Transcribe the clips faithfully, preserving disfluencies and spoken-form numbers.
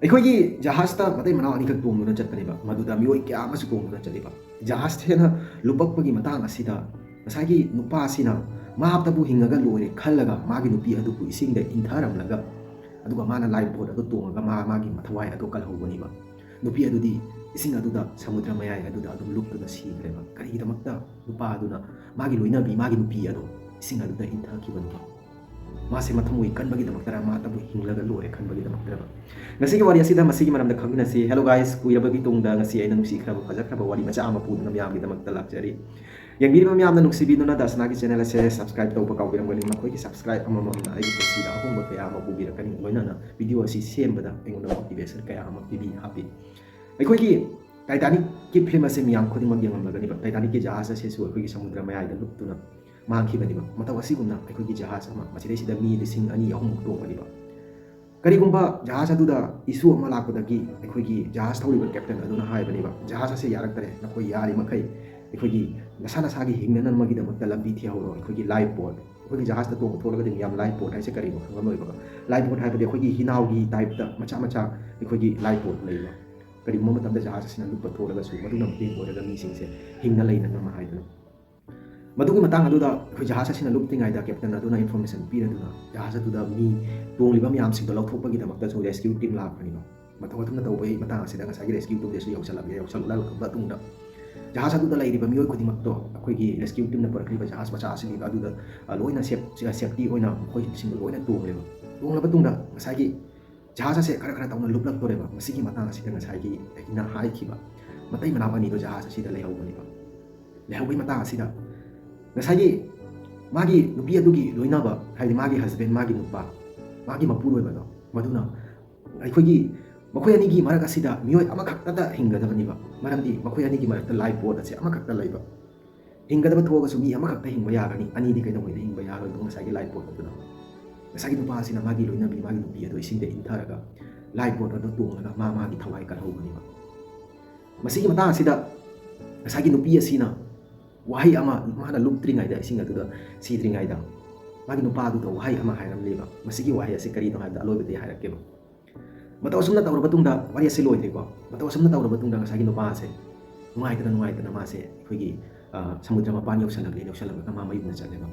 ꯑꯩꯈꯣꯏꯒꯤ ꯖꯍꯥꯖꯇ ꯃꯇꯩ ꯃꯅꯥꯎ ꯑꯅꯤꯈꯛ ꯇꯣꯡꯗꯨꯅ ꯆꯠꯄꯅꯦꯕ꯫ ꯃꯗꯨꯗ ꯃꯤꯑꯣꯏ ꯀꯌꯥ ꯑꯃꯁꯨ ꯇꯣꯡꯗꯨꯅ ꯆꯠꯂꯤꯕ꯫ ꯖꯍꯥꯖ ꯍꯦꯟꯅ ꯂꯨꯞꯄꯛꯄꯒꯤ ꯃꯇꯥꯡ ꯑꯁꯤꯗ ꯉꯁꯥꯏꯒꯤ ꯅꯨꯄꯥ ꯑꯁꯤꯅ ꯃꯍꯥꯛꯇꯕꯨ ꯍꯤꯡꯉꯒ ꯂꯣꯏꯔꯦ ꯈꯜꯂꯒ ꯃꯥꯒꯤ ꯅꯨꯄꯤ ꯑꯗꯨꯕꯨ ꯏꯁꯤꯡꯗ ꯏꯟꯊꯔꯝꯂꯒ, ꯑꯗꯨꯒ ꯃꯥꯅ ꯂꯥꯏꯐ ꯕꯣꯠ ꯑꯗꯨ ꯇꯣꯡꯉꯒ ꯃꯥ ꯃꯥꯒꯤ ꯃꯊꯋꯥꯏ ꯑꯗꯨ ꯀꯜꯍꯧꯕꯅꯦꯕ꯫ ꯅꯨꯄꯤ ꯑꯗꯨꯗꯤ ꯏꯁꯤꯡ ꯑꯗꯨꯗ, ꯁꯃꯨꯗ꯭ꯔ ꯃꯌꯥꯏ ꯑꯗꯨꯗ ꯑꯗꯨꯝ ꯂꯨꯞꯇꯨꯅ ꯁꯤꯈ꯭ꯔꯦꯕ꯫ ꯀꯔꯤꯒꯤꯗꯃꯛꯇ ꯅꯨꯄꯥ ꯑꯗꯨꯅ ꯃꯥꯒꯤ ꯂꯣꯏꯅꯕꯤ, ꯃꯥꯒꯤ ꯅꯨꯄꯤ ꯑꯗꯣ ꯏꯁꯤꯡ ꯑꯗꯨꯗ ꯏꯟꯊꯈꯤꯕꯅꯣ? ꯃꯥꯁꯦ ꯃꯊꯃꯣꯏ ꯀꯟꯕꯒꯤꯗꯃꯛꯇꯔ, ꯃꯥꯇꯕꯨ ꯍꯤꯡꯂꯒ ꯂꯣꯏꯔꯦ ꯈꯟꯕꯒꯤꯗꯃꯛꯇꯔꯕ? ꯉꯁꯤꯒꯤ ꯋꯥꯔꯤ ꯑꯁꯤꯗ ꯃꯁꯤꯒꯤ ꯃꯔꯝꯗ ꯈꯪꯃꯤꯟꯅꯁꯤ꯫ Hello guys, ꯀꯨꯏꯔꯕꯒꯤ ꯇꯨꯡꯗ ꯉꯁꯤ ꯑꯩꯅ ꯅꯨꯡꯁꯤꯈ꯭ꯔꯕ, ꯐꯖꯈ꯭ꯔꯕ ꯋꯥꯔꯤ ꯃꯆꯥ ꯑꯃ ꯄꯨꯗꯨꯅ ꯃꯌꯥꯝꯒꯤꯗꯃꯛꯇ ꯂꯥꯛꯆꯔꯤ꯫ ꯌꯦꯡꯕꯤꯔꯤꯕ ꯃꯌꯥꯝꯅ ꯅꯨꯡꯁꯤꯕꯤꯗꯨꯅ ꯗꯁꯅꯥꯒꯤ ꯆꯦꯅꯦꯜ ꯑꯁꯦ ꯁꯕꯁꯀ꯭ꯔꯥꯏꯕ ꯇꯧꯕ ꯀꯥꯎꯕꯤꯔꯝꯒꯅꯤ꯫ ꯃꯈꯣꯏꯒꯤ ꯁꯕꯁꯀ꯭ꯔꯥꯏꯕ ꯑꯃꯃꯝꯅ ꯑꯩꯒꯤ ꯄꯨꯟꯁꯤꯗ ꯑꯍꯣꯡꯕ ꯀꯌꯥ ꯑꯃ ꯄꯨꯕꯤꯔꯛꯀꯅꯤ, ꯂꯣꯏꯅꯅ ꯚꯤꯗꯤꯑꯣ ꯑꯁꯤ ꯁꯦꯝꯕꯗ ꯑꯩꯉꯣꯟꯗ ꯃꯣꯇꯤꯚꯦꯁꯟ ꯀꯌꯥ ꯑꯃ ꯄꯤꯕꯤ ꯍꯥꯞꯄꯤ꯫ ꯑꯩꯈꯣꯏꯒꯤ ꯇꯥꯏꯇꯥꯅꯤꯛꯀꯤ ꯐꯤꯂꯝ ꯑꯁꯤ ꯃꯤꯌꯥꯝ ꯈꯨꯗꯤꯡꯃꯛ ꯌꯦꯡꯂꯝꯂꯒꯅꯤꯕ꯫ ꯇꯥꯏꯇꯥꯅꯤꯛꯀꯤ ꯖꯍꯥꯖ ꯑꯁꯤꯁꯨ ꯑꯩꯈꯣꯏꯒꯤ ꯁꯃꯨꯗ꯭ꯔ ꯃꯌꯥꯏꯗ ꯂꯨꯞꯇꯨꯅ ꯃꯥꯡꯈꯤꯕꯅꯦꯕ꯫ ꯃꯇꯧ ꯑꯁꯤꯒꯨꯝꯅ ꯑꯩꯈꯣꯏꯒꯤ ꯖꯍꯥꯖ ꯑꯃ ꯃꯁꯤꯗꯩꯁꯤꯗ ꯃꯤ ꯂꯤꯁꯤꯡ ꯑꯅꯤ ꯑꯍꯨꯝꯃꯨꯛ ꯇꯣꯡꯕꯅꯦꯕ꯫ ꯀꯔꯤꯒꯨꯝꯕ ꯖꯍꯥꯖ ꯑꯗꯨꯗ ꯏꯁꯨ ꯑꯃ ꯂꯥꯛꯄꯗꯒꯤ ꯑꯩꯈꯣꯏꯒꯤ ꯖꯍꯥꯖ ꯊꯧꯔꯤꯕ ꯀꯦꯞꯇꯦꯟ ꯑꯗꯨꯅ ꯍꯥꯏꯕꯅꯦꯕ, "ꯖꯍꯥꯖ ꯑꯁꯦ ꯌꯥꯔꯛꯇꯔꯦ, ꯅꯈꯣꯏ ꯌꯥꯔꯤꯃꯈꯩ ꯑꯩꯈꯣꯏꯒꯤ ꯅꯁꯥ ꯅꯁꯥꯒꯤ ꯍꯤꯡꯅꯅꯕꯒꯤꯗꯃꯛꯇ ꯂꯝꯕꯤ ꯊꯤꯍꯧꯔꯣ꯫ ꯑꯩꯈꯣꯏꯒꯤ ꯂꯥꯏꯐ ꯕꯣꯠ, ꯑꯩꯈꯣꯏꯒꯤ ꯖꯍꯥꯖꯇ ꯇꯣꯡꯕ ꯊꯣꯛꯂꯒꯗꯤ ꯃꯤꯌꯥꯝ ꯂꯥꯏꯐ ꯕꯣꯠ ꯍꯥꯏꯁꯦ ꯀꯔꯤꯅꯣ ꯈꯪꯉꯝꯂꯣꯏꯕꯀꯣ꯫ ꯂꯥꯏꯐ ꯕꯣꯠ ꯍꯥꯏꯕꯗꯤ ꯑꯩꯈꯣꯏꯒꯤ ꯍꯤꯅꯥꯎꯒꯤ ꯇꯥꯏꯞꯇ ꯃꯆꯥ ꯃꯆꯥ ꯑꯩꯈꯣꯏꯒꯤ ꯂꯥꯏꯐ ꯕꯣꯠ ꯂꯩꯕ꯫ ꯀꯔꯤꯒꯨꯝꯕ ꯃꯇꯝꯗ ꯖꯍꯥꯖ ꯑꯁꯤꯅ ꯂꯨꯞꯄ ꯊꯣꯛꯂꯒꯁꯨ ꯃꯗꯨꯅ ꯃꯇꯦꯡ ꯑꯣꯏꯔꯒ ꯃꯤꯁꯤꯡꯁꯦ ꯍꯤꯡꯅ ꯂꯩꯅꯅꯕ ꯍꯥꯏꯗꯅ꯫ ꯃꯗꯨꯒꯤ ꯃꯇꯥꯡ ꯑꯗꯨꯗ ꯑꯩꯈꯣꯏ ꯖꯍꯥꯖ ꯑꯁꯤꯅ ꯂꯨꯞꯇ꯭ꯔꯤꯉꯩꯗ ꯀꯦꯞꯇꯦꯟ ꯑꯗꯨꯅ ꯏꯟꯐꯣꯔꯃꯦꯁꯟ ꯄꯤꯔꯗꯨꯅ ꯖꯍꯥꯖ ꯑꯗꯨꯗ ꯃꯤ ꯇꯣꯡꯂꯤꯕ ꯃꯌꯥꯝꯁꯤꯡꯗꯣ ꯂꯧꯊꯣꯛꯄꯒꯤꯗꯃꯛꯇꯁꯨ ꯔꯦꯁꯀ꯭ꯌꯨ ꯇꯤꯝ ꯂꯥꯛꯄꯅꯤꯕ꯫ ꯃꯇꯧ ꯑꯗꯨꯝꯅ ꯇꯧꯕꯒꯤ ꯃꯇꯥꯡ ꯑꯁꯤꯗ ꯉꯁꯥꯏꯒꯤ ꯔꯦꯁꯀ꯭ꯌꯨ ꯇꯤꯝꯗꯁꯨ ꯌꯧꯁꯜꯂꯛꯂꯦ꯫ ꯌꯧꯁꯜꯂꯛꯂꯕ ꯃꯇꯨꯡꯗ ꯖꯍꯥꯖ ꯑꯗꯨꯗ ꯂꯩꯔꯤꯕ ꯃꯤꯑꯣꯏ ꯈꯨꯗꯤꯡꯃꯛꯇꯣ ꯑꯩꯈꯣꯏꯒꯤ ꯔꯦꯁꯀ꯭ꯌꯨ ꯇꯤꯝꯅ ꯄꯨꯔꯛꯂꯤꯕ ꯖꯍꯥꯖ ꯃꯆꯥ ꯑꯁꯤꯒꯤ ꯑꯗꯨꯗ, ꯑ, ꯂꯣꯏꯅ ꯁꯦꯞ-, ꯁꯦꯐꯇꯤ ꯑꯣꯏꯅ ꯃꯈꯣꯏꯁꯤꯡꯗꯣ ꯂꯣꯏꯅ ꯇꯣꯡꯂꯦꯕ꯫ ꯇꯣꯡꯂꯕ ꯃꯇꯨꯡꯗ ꯉꯁꯥꯏꯒꯤ ꯖꯍꯥꯖ ꯑꯁꯦ ꯈꯔ ꯈꯔ ꯇꯧꯅ ꯂꯨꯞꯂꯛꯇꯣꯔꯦꯕ꯫ ꯃꯁꯤꯒꯤ ꯃꯇꯥꯡ ꯑꯁꯤꯗ ꯉꯁꯥꯏꯒꯤ ꯑꯩꯅ ꯍꯥꯏꯈꯤꯕ ꯃꯇꯩ ꯃꯅꯥꯎ ꯑꯅꯤꯗꯣ ꯖꯍꯥꯖ ꯑꯁꯤꯗ ꯂꯩꯍꯧꯕꯅꯦꯕ꯫ ꯂꯩꯍꯧꯕꯒꯤ ꯃꯇꯥꯡ ꯑꯁꯤꯗ ꯉꯁꯥꯏꯒꯤ ꯃꯥꯒꯤ ꯅꯨꯄꯤ ꯑꯗꯨꯒꯤ ꯂꯣꯏꯅꯕ, ꯍꯥꯏꯗꯤ ꯃꯥꯒꯤ ꯍꯁꯕꯦꯟ, ꯃꯥꯒꯤ ꯅꯨꯄꯥ, ꯃꯥꯒꯤ ꯃꯄꯨꯔꯣꯏꯕꯗꯣ, ꯃꯗꯨꯅ ꯑꯩꯈꯣꯏꯒꯤ ꯃꯈꯣꯏ ꯑꯅꯤꯒꯤ ꯃꯔꯛ ꯑꯁꯤꯗ ꯃꯤꯑꯣꯏ ꯑꯃꯈꯛꯇꯗ ꯍꯤꯡꯒꯗꯕꯅꯤꯕ꯫ ꯃꯔꯝꯗꯤ ꯃꯈꯣꯏ ꯑꯅꯤꯒꯤ ꯃꯔꯛꯇ ꯂꯥꯏꯐ ꯕꯣꯠ ꯑꯁꯦ ꯑꯃꯈꯛꯇ ꯂꯩꯕ꯫ ꯍꯤꯡꯒꯗꯕ ꯊꯣꯛꯑꯒꯁꯨ ꯃꯤ ꯑꯃꯈꯛꯇ ꯍꯤꯡꯕ ꯌꯥꯒꯅꯤ, ꯑꯅꯤꯗꯤ ꯀꯩꯗꯧꯉꯩꯗ ꯍꯤꯡꯕ ꯌꯥꯔꯣꯏꯗꯣ ꯉꯁꯥꯏꯒꯤ ꯂꯥꯏꯐ ꯕꯣꯠ ꯑꯗꯨꯅ꯫ ꯉꯁꯥꯏꯒꯤ ꯅꯨꯄꯥ ꯑꯁꯤꯅ ꯃꯥꯒꯤ ꯂꯣꯏꯅꯕꯤ, ꯃꯥꯒꯤ ꯅꯨꯄꯤ ꯑꯗꯨ ꯏꯁꯤꯡꯗ ꯏꯟꯊꯔꯒ ꯂꯥꯏꯐ ꯕꯣꯠ ꯑꯗꯨ ꯇꯣꯡꯂꯒ ꯃꯥ ꯃꯥꯒꯤ ꯊꯋꯥꯏ ꯀꯜꯍꯧꯕꯅꯦꯕ꯫ ꯃꯁꯤꯒꯤ ꯃꯇꯥꯡ ꯑꯁꯤꯗ ꯉꯁꯥꯏꯒꯤ ꯅꯨꯄꯤ ꯑꯁꯤꯅ ꯋꯥꯍꯩ ꯑꯃ, ꯃꯥꯅ ꯂꯨꯞꯇ꯭ꯔꯤꯉꯩꯗ, ꯏꯁꯤꯡ ꯑꯗꯨꯗ ꯁꯤꯗ꯭ꯔꯤꯉꯩꯗ, ꯃꯥꯒꯤ ꯅꯨꯄꯥ ꯑꯗꯨꯗ ꯋꯥꯍꯩ ꯑꯃ ꯍꯥꯏꯔꯝꯂꯦꯕ꯫ ꯃꯁꯤꯒꯤ ꯋꯥꯍꯩ ꯑꯁꯤ ꯀꯔꯤꯅꯣ ꯍꯥꯏꯕꯗ ꯑꯂꯣꯏꯕꯗ ꯑꯩ ꯍꯥꯏꯔꯛꯀꯦꯕ꯫ ꯃꯇꯧ ꯑꯁꯨꯝꯅ ꯇꯧꯔꯕ ꯇꯨꯡꯗ, ꯋꯥꯔꯤ ꯑꯁꯤ ꯂꯣꯏꯗ꯭ꯔꯤꯀꯣ, ꯃꯇꯧ ꯑꯁꯨꯝꯅ ꯇꯧꯔꯕ ꯇꯨꯡꯗ ꯉꯁꯥꯏꯒꯤ ꯅꯨꯄꯥ ꯑꯁꯦ ꯅꯨꯡꯉꯥꯏꯇꯅ ꯅꯨꯡꯉꯥꯏꯇꯅ ꯃꯥꯁꯦ ꯑꯩꯈꯣꯏꯒꯤ, ꯑ, ꯁꯃꯨꯗ꯭ꯔ ꯃꯄꯥꯟ ꯌꯧꯁꯜꯂꯛꯂꯦ꯫ ꯌꯧꯁꯜꯂꯛꯂꯒ ꯃꯥ ꯃꯌꯨꯝꯗ ꯆꯠꯂꯦꯕ꯫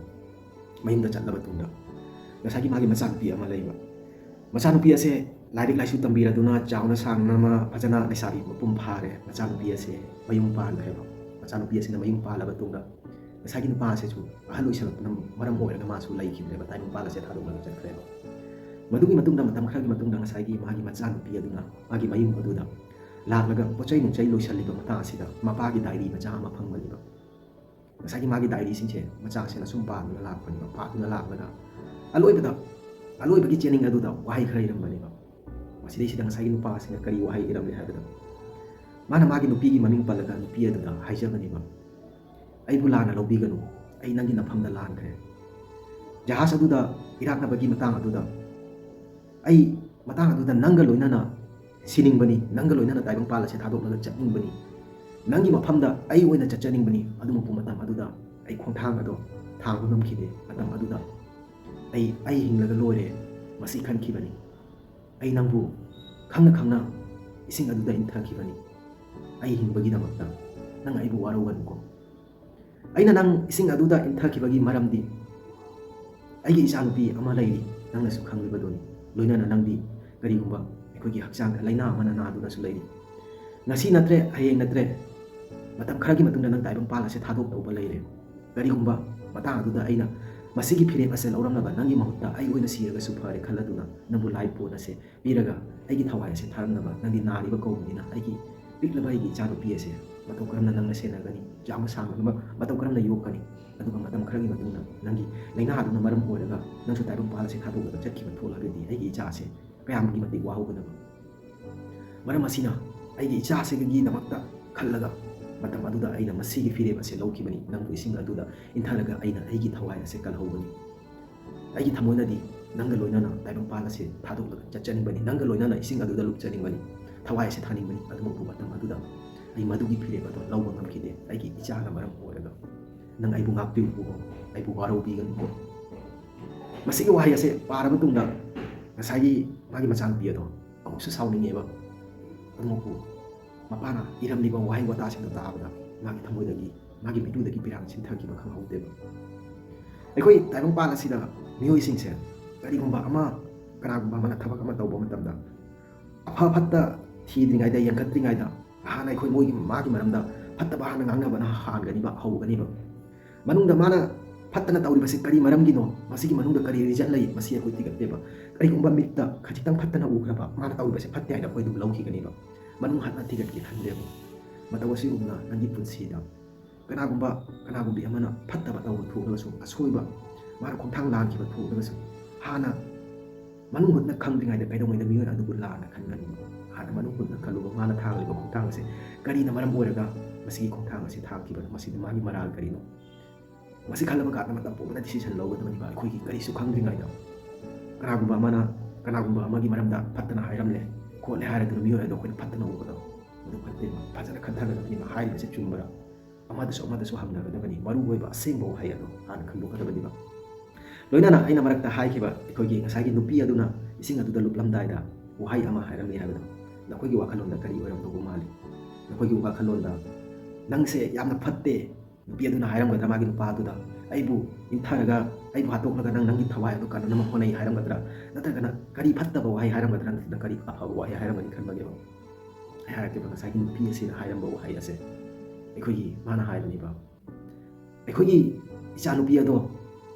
ꯃꯌꯨꯝꯗ ꯆꯠꯂꯕ ꯇꯨꯡꯗ ꯉꯁꯥꯏꯒꯤ ꯃꯥꯒꯤ ꯃꯆꯥꯅꯨꯄꯤ ꯑꯃ ꯂꯩꯕ꯫ ꯃꯆꯥꯅꯨꯄꯤ ꯑꯁꯦ ꯂꯥꯏꯔꯤꯛ ꯂꯥꯏꯁꯨ ꯇꯝꯕꯤꯔꯗꯨꯅ ꯆꯥꯎꯅ ꯁꯥꯡꯅ ꯃꯥ ꯐꯖꯅ ꯂꯩꯁꯥꯕꯤ ꯃꯄꯨꯡ ꯐꯥꯔꯦ꯫ ꯃꯆꯥꯅꯨꯄꯤ ꯑꯁꯦ ꯃꯌꯨꯝ ꯄꯥꯟꯈ꯭ꯔꯦꯕ꯫ ꯃꯆꯥꯅꯨꯄꯤ ꯑꯁꯤꯅ ꯃꯌꯨꯝ ꯄꯥꯜꯂꯕ ꯇꯨꯡꯗ ꯉꯁꯥꯏꯒꯤ ꯅꯨꯄꯥ ꯑꯁꯤꯁꯨ ꯑꯍꯜ ꯑꯣꯏꯁꯜꯂꯛꯄꯅ ꯃꯔꯝ ꯑꯣꯏꯔꯒ ꯃꯥꯁꯨ ꯂꯩꯈꯤꯗ꯭ꯔꯦꯕ, ꯇꯥꯏꯕꯪ ꯄꯥꯜ ꯑꯁꯦ ꯊꯥꯗꯣꯛꯂꯒ ꯆꯠꯈ꯭ꯔꯦꯕ꯫ ꯃꯗꯨꯒꯤ ꯃꯇꯨꯡꯗ, ꯃꯇꯝ ꯈꯔꯒꯤ ꯃꯇꯨꯡꯗ ꯉꯁꯥꯏꯒꯤ ꯃꯥꯒꯤ ꯃꯆꯥꯅꯨꯄꯤ ꯑꯗꯨꯅ ꯃꯥꯒꯤ ꯃꯌꯨꯝ ꯑꯗꯨꯗ ꯂꯥꯛꯂꯒ ꯄꯣꯠ ꯆꯩ ꯅꯨꯡꯆꯩ ꯂꯣꯏꯁꯤꯜꯂꯤꯕ ꯃꯇꯥꯡ ꯑꯁꯤꯗ ꯃꯄꯥꯒꯤ ꯗꯥꯏꯔꯤ ꯃꯆꯥ ꯑꯃ ꯐꯪꯕꯅꯦꯕ꯫ ꯉꯁꯥꯏꯒꯤ ꯃꯥꯒꯤ ꯗꯥꯏꯔꯤꯁꯤꯡꯁꯦ ꯃꯆꯥꯁꯤꯅ ꯁꯨꯝ ꯄꯥꯗꯨꯅ ꯂꯥꯛꯄꯅꯦꯕ, ꯄꯥꯗꯨꯅ ꯂꯥꯛꯂꯒ ꯑꯂꯣꯏꯕꯗ, ꯑꯂꯣꯏꯕꯒꯤ ꯆꯦꯅꯤꯡ ꯑꯗꯨꯗ ꯋꯥꯍꯩ ꯈꯔ ꯏꯔꯝꯕꯅꯦꯕ꯫ ꯃꯁꯤꯗꯩꯁꯤꯗ ꯉꯁꯥꯏꯒꯤ ꯅꯨꯄꯥ ꯑꯁꯤꯅ ꯀꯔꯤ ꯋꯥꯍꯩ ꯏꯔꯝꯃꯤ ꯍꯥꯏꯕꯗ, ꯃꯥꯅ ꯃꯥꯒꯤ ꯅꯨꯄꯤꯒꯤ ꯃꯃꯤꯡ ꯄꯜꯂꯒ ꯅꯨꯄꯤ ꯑꯗꯨꯗ ꯍꯥꯏꯖꯕꯅꯦꯕ, "ꯑꯩꯕꯨ ꯂꯥꯟꯅ ꯂꯧꯕꯤꯒꯅꯨ, ꯑꯩ ꯅꯪꯒꯤ ꯅꯐꯝꯗ ꯂꯥꯟꯈ꯭ꯔꯦ꯫ ꯖꯍꯥꯖ ꯑꯗꯨꯗ ꯏꯔꯥꯛꯅꯕꯒꯤ ꯃꯇꯥꯡ ꯑꯗꯨꯗ ꯑꯩ ꯃꯇꯥꯡ ꯑꯗꯨꯗ ꯅꯪꯒ ꯂꯣꯏꯅꯅ ꯁꯤꯅꯤꯡꯕꯅꯤ, ꯅꯪꯒ ꯂꯣꯏꯅꯅ ꯇꯥꯏꯕꯪ ꯄꯥꯜ ꯑꯁꯦ ꯊꯥꯗꯣꯛꯂꯒ ꯆꯠꯅꯤꯡꯕꯅꯤ, ꯅꯪꯒꯤ ꯃꯐꯝꯗ ꯑꯩ ꯑꯣꯏꯅ ꯆꯠꯆꯅꯤꯡꯕꯅꯤ꯫ ꯑꯗꯨꯃꯛꯄꯨ ꯃꯇꯝ ꯑꯗꯨꯗ ꯑꯩ ꯈꯣꯡꯊꯥꯡ ꯑꯗꯣ ꯊꯥꯡꯕ ꯉꯝꯈꯤꯗꯦ꯫ ꯃꯇꯝ ꯑꯗꯨꯗ ꯑꯩ, ꯑꯩ ꯍꯤꯡꯂꯒ ꯂꯣꯏꯔꯦ, ꯃꯁꯤ ꯈꯟꯈꯤꯕꯅꯤ꯫ ꯑꯩ ꯅꯪꯕꯨ ꯈꯪꯅ ꯈꯪꯅ ꯏꯁꯤꯡ ꯑꯗꯨꯗ ꯏꯟꯊꯈꯤꯕꯅꯤ꯫ ꯑꯩ ꯍꯤꯡꯕꯒꯤꯗꯃꯛꯇ ꯅꯪ ꯑꯩꯕꯨ ꯋꯥꯔꯧꯒꯅꯨꯀꯣ꯫ ꯑꯩꯅ ꯅꯪ ꯏꯁꯤꯡ ꯑꯗꯨꯗ ꯏꯟꯊꯈꯤꯕꯒꯤ ꯃꯔꯝꯗꯤ ꯑꯩꯒꯤ ꯏꯆꯥꯅꯨꯄꯤ ꯑꯃ ꯂꯩꯔꯤ, ꯅꯪꯅꯁꯨ ꯈꯪꯂꯤꯕꯗꯨꯅꯤ꯫ ꯂꯣꯏꯅꯅ ꯅꯪꯗꯤ ꯀꯔꯤꯒꯨꯝꯕ ꯑꯩꯈꯣꯏꯒꯤ ꯍꯛꯆꯥꯡꯗ ꯂꯥꯏꯅꯥ ꯑꯃꯅ ꯅꯥꯗꯨꯅꯁꯨ ꯂꯩꯔꯤ꯫ ꯉꯁꯤ ꯅꯠꯇ꯭ꯔꯦ, ꯍꯌꯦꯡ ꯅꯠꯇ꯭ꯔꯦ, ꯃꯇꯝ ꯈꯔꯒꯤ ꯃꯇꯨꯡꯗ ꯅꯪ ꯇꯥꯏꯕꯪ ꯄꯥꯜ ꯑꯁꯦ ꯊꯥꯗꯣꯛꯇꯧꯕ ꯂꯩꯔꯦ꯫ ꯀꯔꯤꯒꯨꯝꯕ ꯃꯇꯥꯡ ꯑꯗꯨꯗ ꯑꯩꯅ ꯃꯁꯤꯒꯤ ꯐꯤꯔꯦꯞ ꯑꯁꯦ ꯂꯧꯔꯝꯂꯕ ꯅꯪꯒꯤ ꯃꯍꯨꯠꯇ ꯑꯩ ꯑꯣꯏꯅ ꯁꯤꯔꯒꯁꯨ ꯐꯔꯦ ꯈꯜꯂꯗꯨꯅ ꯅꯪꯕꯨ ꯂꯥꯏ ꯄꯣꯠ ꯑꯁꯦ ꯄꯤꯔꯒ ꯑꯩꯒꯤ ꯊꯋꯥꯏ ꯑꯁꯦ ꯊꯥꯔꯝꯅꯕ ꯅꯪꯗꯤ ꯅꯥꯔꯤꯕ ꯀꯧꯕꯅꯤꯅ ꯑꯩꯒꯤ ꯄꯤꯛꯂꯕ ꯑꯩꯒꯤ ꯏꯆꯥꯅꯨꯄꯤ ꯑꯁꯦ ꯃꯇꯧ ꯀꯔꯝꯅ ꯅꯪꯅ ꯁꯦꯟꯅꯒꯅꯤ? ꯆꯥꯎꯅ ꯁꯥꯡꯅ ꯃ-, ꯃꯇꯧ ꯀꯔꯝꯅ ꯌꯣꯛꯀꯅꯤ? ꯑꯗꯨꯒ ꯃꯇꯝ ꯈꯔꯒꯤ ꯃꯇꯨꯡꯗ ꯅꯪꯒꯤ ꯂꯥꯏꯅꯥ ꯑꯗꯨꯅ ꯃꯔꯝ ꯑꯣꯏꯔꯒ ꯅꯪꯁꯨ ꯇꯥꯏꯕꯪ ꯄꯥꯜ ꯑꯁꯦ ꯊꯥꯗꯣꯛꯂꯒ ꯆꯠꯈꯤꯕ ꯊꯣꯛꯂꯒꯗꯤ ꯑꯩꯒꯤ ꯏꯆꯥ ꯑꯁꯦ ꯀꯌꯥꯝꯒꯤ ꯃꯇꯤꯛ ꯋꯥꯍꯧꯒꯗꯕ?" ꯃꯔꯝ ꯑꯁꯤꯅ ꯑꯩꯒꯤ ꯏꯆꯥ ꯑꯁꯤꯒꯤꯗꯃꯛꯇ ꯈꯜꯂꯒ ꯃꯇꯝ ꯑꯗꯨꯗ ꯑꯩꯅ ꯃꯁꯤꯒꯤ ꯐꯤꯔꯦꯞ ꯑꯁꯦ ꯂꯧꯈꯤꯕꯅꯤ꯫ ꯅꯪꯕꯨ ꯏꯁꯤꯡ ꯑꯗꯨꯗ ꯏꯟꯊꯔꯒ ꯑꯩꯅ ꯑꯩꯒꯤ ꯊꯋꯥꯏ ꯑꯁꯦ ꯀꯜꯍꯧꯕꯅꯤ꯫ ꯑꯩꯒꯤ ꯊꯃꯣꯏꯅꯗꯤ ꯅꯪꯒ ꯂꯣꯏꯅꯅ ꯇꯥꯏꯕꯪ ꯄꯥꯜ ꯑꯁꯦ ꯊꯥꯗꯣꯛꯂꯒ ꯆꯠꯆꯅꯤꯡꯕꯅꯤ, ꯅꯪꯒ ꯂꯣꯏꯅꯅ ꯏꯁꯤꯡ ꯑꯗꯨꯗ ꯂꯨꯞꯆꯅꯤꯡꯕꯅꯤ, ꯊꯋꯥꯏ ꯑꯁꯦ ꯊꯥꯅꯤꯡꯕꯅꯤ꯫ ꯑꯗꯨꯃꯛꯄꯨ ꯃꯇꯝ ꯑꯗꯨꯗ ꯑꯩ ꯃꯗꯨꯒꯤ ꯐꯤꯔꯦꯞ ꯑꯗꯨ ꯂꯧꯕ ꯉꯝꯈꯤꯗꯦ꯫ ꯑꯩꯒꯤ ꯏꯆꯥꯅ ꯃꯔꯝ ꯑꯣꯏꯔꯒ ꯅꯪ ꯑꯩꯕꯨ ꯉꯥꯛꯄꯤꯌꯨꯀꯣ, ꯑꯩꯕꯨ ꯋꯥꯔꯧꯕꯤꯒꯅꯨꯀꯣ꯫ ꯃꯁꯤꯒꯤ ꯋꯥꯍꯩ ꯑꯁꯦ ꯄꯥꯔꯕ ꯇꯨꯡꯗ ꯉꯁꯥꯏꯒꯤ ꯃꯥꯒꯤ ꯃꯆꯥꯅꯨꯄꯤ ꯑꯗꯣ ꯑꯃꯨꯛꯁꯨ ꯁꯥꯎꯅꯤꯡꯉꯦꯕ꯫ ꯑꯗꯨꯃꯛꯄꯨ ꯃꯄꯥꯅ ꯏꯔꯝꯂꯤꯕ ꯋꯥꯍꯩ ꯋꯥꯇꯥꯁꯤꯡꯗꯣ ꯇꯥꯕꯗ ꯃꯥꯒꯤ ꯊꯃꯣꯏꯗꯒꯤ, ꯃꯥꯒꯤ ꯃꯤꯠꯂꯨꯗꯒꯤ ꯄꯤꯔꯥꯡ ꯁꯤꯟꯊꯈꯤꯕ ꯈꯪꯍꯧꯗꯦꯕ꯫ ꯑꯩꯈꯣꯏ ꯇꯥꯏꯕꯪꯄꯥꯟ ꯑꯁꯤꯗ ꯃꯤꯑꯣꯏꯁꯤꯡꯁꯦ ꯀꯔꯤꯒꯨꯝꯕ ꯑꯃ, ꯀꯅꯥꯒꯨꯝꯕ ꯑꯃꯅ ꯊꯕꯛ ꯑꯃ ꯇꯧꯕ ꯃꯇꯝꯗ ꯑꯐ ꯐꯠꯇ ꯊꯤꯗ꯭ꯔꯤꯉꯩꯗ, ꯌꯦꯡꯈꯠꯇ꯭ꯔꯤꯉꯩꯗ ꯍꯥꯟꯅ ꯑꯩꯈꯣꯏ ꯃꯣꯏꯒꯤ, ꯃꯥꯒꯤ ꯃꯔꯝꯗ ꯐꯠꯇꯕ ꯍꯥꯟꯅ ꯉꯥꯡꯅꯕꯅ ꯍꯥꯟꯒꯅꯤꯕ, ꯍꯧꯒꯅꯤꯕ꯫ ꯃꯅꯨꯡꯗ ꯃꯥꯅ ꯐꯠꯇꯅ ꯇꯧꯔꯤꯕꯁꯤ ꯀꯔꯤ ꯃꯔꯝꯒꯤꯅꯣ, ꯃꯁꯤꯒꯤ ꯃꯅꯨꯡꯗ ꯀꯔꯤ reason ꯂꯩ, ꯃꯁꯤ ꯑꯩꯈꯣꯏ ꯊꯤꯒꯠꯇꯦꯕ꯫ ꯀꯔꯤꯒꯨꯝꯕ ꯃꯤꯠꯇ ꯈꯖꯤꯛꯇꯪ ꯐꯠꯇꯅ ꯎꯈ꯭ꯔꯕ, ꯃꯥꯅ ꯇꯧꯔꯤꯕꯁꯤ ꯐꯠꯇꯦ ꯍꯥꯏꯅ ꯑꯩꯈꯣꯏ ꯑꯗꯨꯝ ꯂꯧꯈꯤꯒꯅꯤꯕ꯫ ꯃꯅꯨꯡ ꯍꯟꯅ ꯊꯤꯒꯠꯀꯦ ꯈꯟꯗꯦꯕ꯫ ꯃꯇꯧ ꯑꯁꯤꯒꯨꯝꯅ ꯅꯪꯒꯤ ꯄꯨꯟꯁꯤꯗ ꯀꯅꯥꯒꯨꯝꯕ, ꯀꯅꯥꯒꯨꯝꯕꯤ ꯑꯃꯅ ꯐꯠꯇꯕ ꯇꯧꯕ ꯊꯣꯛꯂꯒꯁꯨ, ꯑꯁꯣꯏꯕ, ꯃꯥꯅ ꯈꯣꯡꯊꯥꯡ ꯂꯥꯟꯈꯤꯕ ꯊꯣꯛꯂꯒꯁꯨ, ꯍꯥꯟꯅ ꯃꯅꯨꯡ ꯍꯨꯠꯅ ꯈꯪꯗ꯭ꯔꯤꯉꯩꯗ ꯀꯩꯗꯧꯉꯩꯗ ꯃꯤꯑꯣꯏ ꯑꯗꯨꯕꯨ ꯂꯥꯟꯅ ꯈꯟꯒꯅꯤ? ꯍꯥꯟꯅ ꯃꯅꯨꯡ ꯍꯨꯠꯅ ꯈꯜꯂꯨꯕ, ꯃꯥꯅ ꯊꯥꯡꯂꯤꯕ ꯈꯣꯡꯊꯥꯡ ꯑꯁꯦ ꯀꯔꯤꯅ ꯃꯔꯝ ꯑꯣꯏꯔꯒ ꯃꯁꯤꯒꯤ ꯈꯣꯡꯊꯥꯡ ꯑꯁꯤ ꯊꯥꯡꯈꯤꯕꯅꯣ? ꯃꯁꯤꯗ ꯃꯥꯒꯤ ꯃꯔꯥꯜ ꯀꯔꯤꯅꯣ? ꯃꯁꯤ ꯈꯜꯂꯕ ꯀꯥꯟꯗ ꯃꯇꯝ ꯄꯨꯝꯕꯗ decision ꯂꯧꯒꯗꯕꯅꯤꯕ꯫ ꯑꯩꯈꯣꯏꯒꯤ ꯀꯔꯤꯁꯨ ꯈꯪꯗ꯭ꯔꯤꯉꯩꯗ ꯀꯅꯥꯒꯨꯝꯕ ꯑꯃꯅ ꯀꯅꯥꯒꯨꯝꯕ ꯑꯃꯒꯤ ꯃꯔꯝꯗ ꯐꯠꯇꯅ ꯍꯥꯏꯔꯝꯂꯦ, ꯈꯣꯠꯂꯦ ꯍꯥꯏꯔꯗꯨꯅ ꯃꯤꯑꯣꯏ ꯑꯗꯣ ꯑꯩꯈꯣꯏꯅ ꯐꯠꯇꯅ ꯎꯕꯗꯣ, ꯃꯗꯨ ꯐꯠꯇꯦꯕ꯫ ꯐꯖꯅ ꯈꯟꯊꯒꯗꯕꯅꯤꯕ, ꯍꯥꯏꯔꯤꯕꯁꯦ ꯆꯨꯝꯕ꯭ꯔꯥ? ꯑꯃꯗꯁꯨ ꯑꯃꯗꯁꯨ ꯍꯪꯅꯒꯗꯕꯅꯤ꯫ ꯃꯔꯨ ꯑꯣꯏꯕ ꯑꯁꯦꯡꯕ ꯋꯥꯍꯩ ꯑꯗꯣ ꯍꯥꯟꯅ ꯈꯪꯗꯣꯛꯀꯗꯕꯅꯤꯕ꯫ ꯂꯣꯏꯅꯅ ꯑꯩꯅ ꯃꯔꯛꯇ ꯍꯥꯏꯈꯤꯕ ꯑꯩꯈꯣꯏꯒꯤ ꯉꯁꯥꯏꯒꯤ ꯅꯨꯄꯤ ꯑꯗꯨꯅ ꯏꯁꯤꯡ ꯑꯗꯨꯗ ꯂꯨꯞꯂꯝꯗꯥꯏꯗ ꯋꯥꯍꯩ ꯑꯃ ꯍꯥꯏꯔꯝꯃꯤ ꯍꯥꯏꯕꯗꯣ, ꯅꯈꯣꯏꯒꯤ ꯋꯥꯈꯜꯂꯣꯟꯗ ꯀꯔꯤ ꯑꯣꯏꯔꯝꯗꯧꯕ ꯃꯥꯜꯂꯤ? ꯅꯈꯣꯏꯒꯤ ꯋꯥꯈꯜꯂꯣꯟꯗ "ꯅꯪꯁꯦ ꯌꯥꯝꯅ ꯐꯠꯇꯦ" ꯅꯨꯄꯤ ꯑꯗꯨꯅ ꯍꯥꯏꯔꯝꯒꯗ꯭ꯔꯥ? ꯃꯥꯒꯤ ꯅꯨꯄꯥ ꯑꯗꯨꯗ, "ꯑꯩꯕꯨ ꯏꯟꯊꯔꯒ, ꯑꯩꯕꯨ ꯍꯥꯠꯇꯣꯛꯂꯒ ꯅꯪ ꯅꯪꯒꯤ ꯊꯋꯥꯏ ꯑꯗꯨ ꯀꯟꯅꯅꯕ ꯍꯣꯠꯅꯩ" ꯍꯥꯏꯔꯝꯒꯗ꯭ꯔꯥ? ꯅꯠꯇ꯭ꯔꯒꯅ ꯀꯔꯤ ꯐꯠꯇꯕ ꯋꯥꯍꯩ ꯍꯥꯏꯔꯝꯒꯗ꯭ꯔꯥ? ꯅꯠꯇ꯭ꯔꯒꯅ ꯀꯔꯤ ꯑꯐꯕ ꯋꯥꯍꯩ ꯍꯥꯏꯔꯝꯒꯅꯤ ꯈꯟꯕꯒꯦꯕ? ꯑꯩ ꯍꯥꯏꯔꯛꯀꯦꯕ, ꯉꯁꯥꯏꯒꯤ ꯅꯨꯄꯤ ꯑꯁꯤꯅ ꯍꯥꯏꯔꯝꯕ ꯋꯥꯍꯩ ꯑꯁꯦ꯫ ꯑꯩꯈꯣꯏꯒꯤ, ꯃꯥꯅ ꯍꯥꯏꯕꯅꯦꯕ, "ꯑꯩꯈꯣꯏꯒꯤ ꯏꯆꯥꯅꯨꯄꯤ ꯑꯗꯣ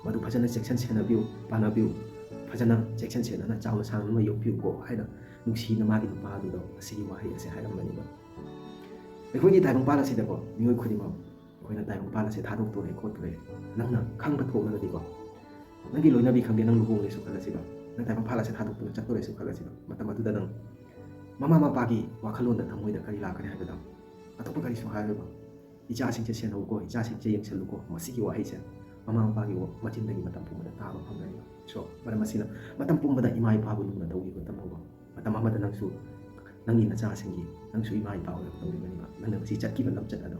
ꯃꯗꯨ ꯐꯖꯅ ꯆꯦꯛꯁꯤꯟ ꯁꯦꯟꯅꯕꯤꯌꯨ, ꯄꯥꯟꯅꯕꯤꯌꯨ, ꯐꯖꯅ ꯆꯦꯛꯁꯤꯟ ꯁꯦꯟꯅꯅ ꯆꯥꯎꯅ ꯁꯥꯡꯅ ꯑꯃ ꯌꯣꯛꯄꯤꯌꯨꯀꯣ" ꯍꯥꯏꯅ ꯅꯨꯡꯁꯤꯅ ꯃꯥꯒꯤ ꯅꯨꯄꯥ ꯑꯗꯨꯗ ꯑꯁꯤꯒꯤ ꯋꯥꯍꯩ ꯑꯁꯦ ꯍꯥꯏꯔꯝꯕꯅꯦꯕ꯫ ꯑꯩꯈꯣꯏꯒꯤ ꯇꯥꯏꯕꯪꯄꯥꯟ ꯑꯁꯤꯗꯀꯣ, ꯃꯤꯑꯣꯏ ꯈꯨꯗꯤꯡꯃꯛ ꯑꯩꯈꯣꯏꯅ ꯇꯥꯏꯕꯪꯄꯥꯟ ꯑꯁꯦ ꯊꯥꯗꯣꯛꯇꯣꯔꯦ ꯈꯣꯠꯇꯣꯔꯦ, ꯅꯪꯅ ꯈꯪꯕ ꯊꯣꯛꯂꯒꯗꯤꯀꯣ, ꯅꯪꯒꯤ ꯂꯣꯏꯅꯕꯤ ꯈꯪꯗꯦ, ꯅꯪ ꯂꯨꯍꯣꯡꯂꯦꯁꯨ ꯈꯜꯂꯁꯤꯕ, ꯅꯪ ꯇꯥꯏꯕꯪꯄꯥꯟ ꯑꯁꯦ ꯊꯥꯗꯣꯛꯇꯨꯅ ꯆꯠꯇꯣꯔꯦꯁꯨ ꯈꯜꯂꯁꯤꯕ, ꯃꯇꯝ ꯑꯗꯨꯗ ꯅꯪ ꯃꯃꯥ ꯃꯄꯥꯒꯤ ꯋꯥꯈꯜꯂꯣꯟꯗ, ꯊꯃꯣꯏꯗ ꯀꯔꯤ ꯂꯥꯛꯀꯅꯤ ꯍꯥꯏꯕꯗ, ꯑꯇꯣꯞꯄ ꯀꯔꯤꯁꯨ ꯍꯥꯏꯔꯣꯏꯕ꯫ "ꯏꯆꯥꯁꯤꯡꯁꯦ ꯁꯦꯟꯅꯧꯀꯣ, ꯏꯆꯥꯁꯤꯡꯁꯦ ꯌꯦꯡꯁꯤꯜꯂꯨꯀꯣ", ꯃꯁꯤꯒꯤ ꯋꯥꯍꯩꯁꯦ ꯃꯃꯥ ꯃꯄꯥꯒꯤ ꯋꯥ-, ꯃꯆꯤꯟꯗꯒꯤ ꯃꯇꯝ ꯄꯨꯝꯕꯗ ꯇꯥꯕ ꯐꯪꯒꯅꯤ꯫ So, ꯃꯔꯝ ꯑꯁꯤꯅ ꯃꯇꯝ ꯄꯨꯝꯕꯗ ꯏꯃꯥ ꯏꯄꯥꯕꯨ ꯂꯨꯅ ꯇꯧꯕꯤꯕ ꯇꯝꯃꯨꯕ꯫ ꯃꯇꯝ ꯑꯃꯗ ꯅꯪꯁꯨ ꯅꯪꯒꯤ ꯅꯆꯥꯁꯤꯡꯒꯤ, ꯅꯪꯁꯨ ꯏꯃꯥ ꯏꯄꯥ ꯑꯣꯏꯔꯛꯇꯧꯔꯤꯕꯅꯤꯕ꯫ ꯅꯪꯅ ꯉꯁꯤ ꯆꯠꯈꯤꯕ ꯂꯝꯆꯠ ꯑꯗꯣ,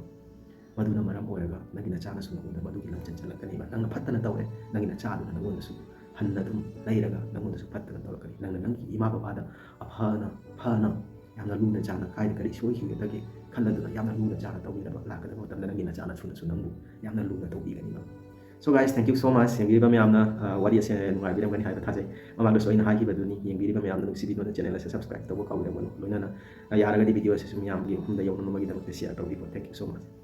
ꯃꯗꯨꯅ ꯃꯔꯝ ꯑꯣꯏꯔꯒ ꯅꯪꯒꯤ ꯅꯆꯥꯅꯁꯨ ꯅꯉꯣꯟꯗ ꯃꯗꯨꯒꯤ ꯂꯝꯆꯠ ꯆꯠꯂꯛꯀꯅꯤꯕ꯫ ꯅꯪꯅ ꯐꯠꯇꯅ ꯇꯧꯔꯦ, ꯅꯪꯒꯤ ꯅꯆꯥꯗꯨꯅ ꯅꯉꯣꯟꯗꯁꯨ ꯍꯟꯅ ꯑꯗꯨꯝ ꯂꯩꯔꯒ ꯅꯪꯉꯣꯟꯗꯁꯨ ꯐꯠꯇꯅ ꯇꯧꯔꯛꯀꯅꯤ꯫ ꯅꯪꯅ ꯅꯪꯒꯤ ꯏꯃꯥ ꯕꯕꯥꯗ ꯑꯐꯅ ꯐꯅ ꯌꯥꯝꯅ ꯂꯨꯅ ꯆꯥꯅ ꯀꯥꯏꯗ ꯀꯔꯤ ꯁꯣꯏꯈꯤꯒꯗꯒꯦ ꯈꯜꯂꯗꯨꯅ ꯌꯥꯝꯅ ꯂꯨꯅ ꯆꯥꯅ ꯇꯧꯕꯤꯅꯕ ꯂꯥꯛꯀꯗꯕ ꯃꯇꯝꯗ ꯅꯪꯒꯤ ꯅꯆꯥ ꯅꯁꯨꯅꯁꯨ ꯅꯪꯕꯨ ꯌꯥꯝꯅ ꯂꯨꯅ ꯇꯧꯕꯤꯒꯅꯤꯕ꯫ So guys, thank you so much꯫ ꯌꯦꯡꯕꯤꯔꯤꯕ ꯃꯌꯥꯝꯅ, ꯑ, ꯋꯥꯔꯤ ꯑꯁꯦ ꯅꯨꯡꯉꯥꯏꯕꯤꯔꯝꯒꯅꯤ ꯍꯥꯏꯕ ꯊꯥꯖꯩ꯫ ꯃꯃꯥꯡꯗꯁꯨ ꯑꯩꯅ ꯍꯥꯏꯈꯤꯕꯗꯨꯅꯤ, ꯌꯦꯡꯕꯤꯔꯤꯕ ꯃꯌꯥꯝꯅ ꯅꯨꯡꯁꯤꯕꯤꯗꯨꯅ channel ꯑꯁꯦ subscribe ꯇꯧꯕ ꯀꯥꯎꯕꯤꯔꯝꯒꯅꯨ꯫ ꯂꯣꯏꯅꯅ, ꯑ, ꯌꯥꯔꯒꯗꯤ video ꯑꯁꯤꯁꯨ ꯃꯌꯥꯝꯒꯤ ꯃꯐꯝꯗ ꯌꯧꯅꯅꯕꯒꯤꯗꯃꯛꯇ share ꯇꯧꯕꯤꯀꯣ꯫ Thank you so much꯫